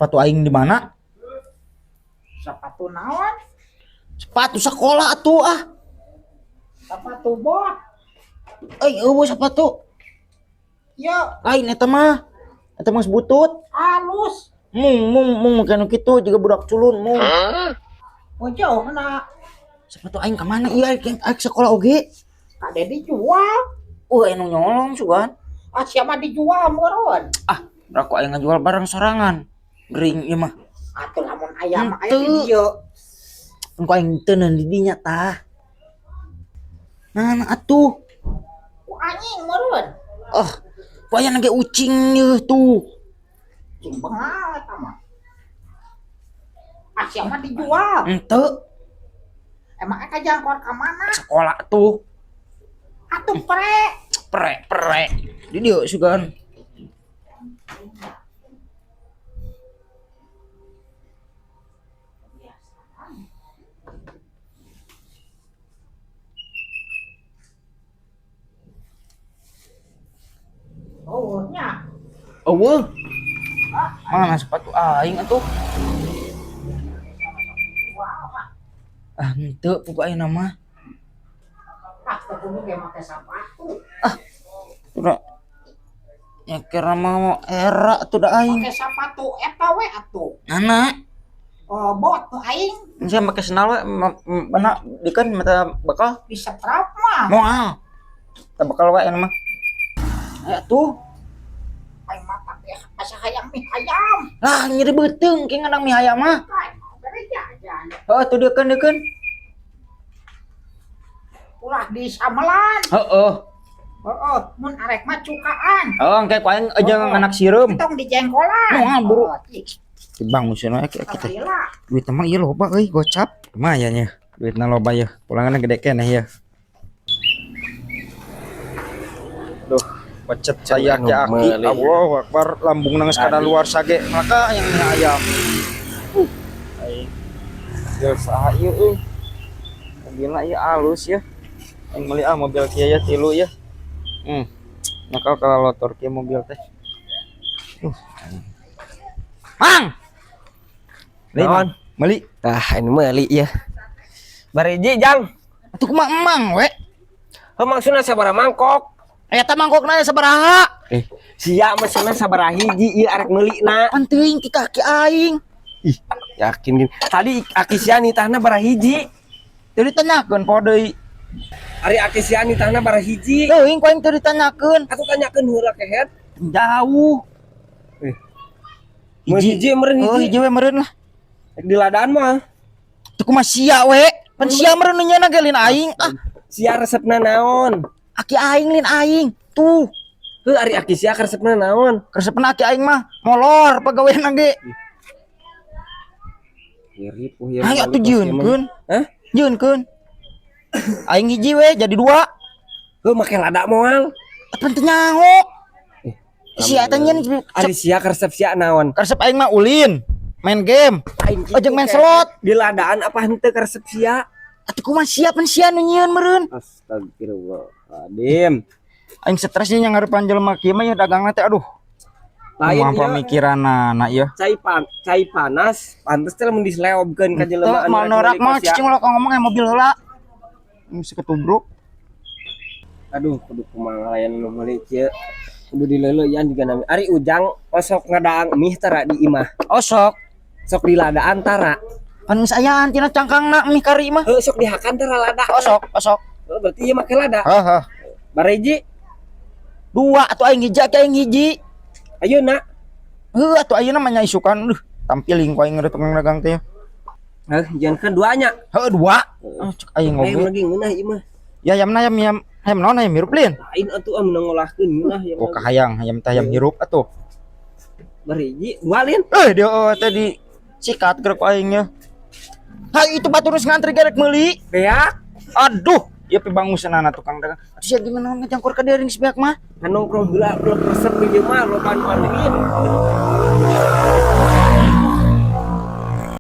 Sepatu aing di mana? Sepatu naon? Sepatu sekolah atuh ah. Sepatu bot. Eh, eueuh sepatu. Ya, Lain eta mah. Eta mah butut. Halus. Mung mung mung make nu kitu juga budak culun mung. Oh, jauh na. Sepatu aing ka mana ieu aing aing sekolah oge? Kade dijual. Oh, anu nyolong sugan. Ah, siapa dijual meureun? Ah, berapa aing ngajual barang sorangan. Gering ieu mah. Atuh lamun aya mah aya di Henteu. dieu. Engko aing teu di dinya tah. Nah, nah atuh. Ku anjing meureun. Oh, ku aya ge ucing yeuh tuh. Cing bengal eta mah. Ah, siapa dijual? Henteu, Emang eta jangkor ka mana? sekolah tuh. Atuh pre. Pre pre. Di dieu sugan. Oh, nya. Eueuh. Mana sepatu aing atuh? Ah, henteu pupu aing mah. Ah, teu kudu ge make sepatu. Udah. Ya kira mau era tuh da aing. Make sepatu eta we atuh. Nana, Oh, bot nu aing saya make sendal we mana dikan mata bakal di setrap mah. moal. Teu bakal we mah. Aya tuh. Aing mah tapi asa hayang mie ayam. Lah nyeri beuteung ki ngadang mie hayam mah. Aing mah bere jajan. Heuh tuh deukeun deukeun. Ulah disamelan. Heeh. Heeh, mun arek mah cukaan. Heeh, engke ku aing jeung anak sireum. Tong dijengkolan. Moal buru. Oh, cik. Bang musuhna kita. Alhamdulillah. Duit mah ieu loba euy gocap. Lumayan ya. Duitna loba ya. Pulanganna gede keneh ya. Duh, pecet saya Anu ki aki. meuli. Allahu akbar, lambung nang kada luar sage. Maka yang mie ayam. Aing. Yo saha ieu euy. Mobilna ieu alus ya. Aing meuli ah mobil kieu ya tilu ya. Nakal kalau lotor kieu mobil teh. Mang. Meuli, Naon? Mang. Meuli. Ah, ini meuli ya. Bariji jang. Atuh kumaha emang we? Heuh maksudna sabaraha mangkok? Eta mangkokna sabaraha? Eh, sia maksudna sabaraha hiji ieu arek meulina. Pan teuing ti kaki aing. Ih, yakin gini. Tadi aki sia nitahna baraha hiji. Teu ditanyakeun poho deui. Ari aki sia nitahna baraha hiji. Teuing ku aing teu ditanyakeun. Atuh tanyakeun heula kehet. Jauh. Eh. Mun hiji meureun Oh, hiji. hiji we meureun lah. Rek diladaan mah. Teu kumaha sia we? Pan sia meureun nu nyana ge lin aing. Ah, Sia resepna naon? aki aing lin aing. Tuh, Heuh ari aki sia resepna naon? resepna aki aing mah molor pagawean ge. Mirip oh ya. Ayo atuh jieunkeun. Hah? Jieunkeun. Aing hiji we jadi dua. Heuh make lada moal. Pan teu nyaho. Eh, Sia eta nyeun Ari sia resep sia naon? resep aing mah ulin, main game. Aing Oh, jeung main slot. Di ladaan apa henteu resep sia? Atuh kumaha sia pan sia nu nyieun meureun. Astagfirullahaladzim. Aing stresnya yang ngarepan jelema kieu mah ya dagangna teh aduh. Lain Kumaha ieu pamikiranana ieu. Cai panas, pantes teh lamun diseleobkeun ka jelema Teu mal norak mah cicing ulah ngomong aya mobil heula. Mesti ketubruk. Aduh, kudu kumaha layan nu meuli kieu. Kudu dileuleuyan juga nami. Ari Ujang osok ngadaang mie tara di imah. Osok. Sok di ladaan tara. Pan geus ayaan tina cangkangna mie kari mah. Heuh sok dihakan tara lada. Osok, osok. Heuh, berarti ieu make lada. Heeh. Bareji, Dua atuh aing hiji aki aing hiji. ayeuna. Heuh atuh ayeuna mah nya isukan. Duh, tampiling ku aing tukang dagang teh. Heuh, jangan duanya. Heuh dua. Ah, cek aing Hayam oge. lagi ngeunah ieu mah. Ya ayamna ayam ayam ayam naon ayam hirup lin. Lain atuh ah menang ngolahkeun ngeunah ya. Oh kahayang ayam teh ayam hirup atuh. Bariji, dua lin. Eh dia oh, teh di sikat gerak ku aing nya. Hai itu batur geus ngantri gerek meuli. Beak. Aduh, ieu pibanguseunana tukang dagang. Atuh sia gimana ngejangkor ka dieu ring sebeak mah. Nongkrong heula belum resep ieu mah loba nu anuin.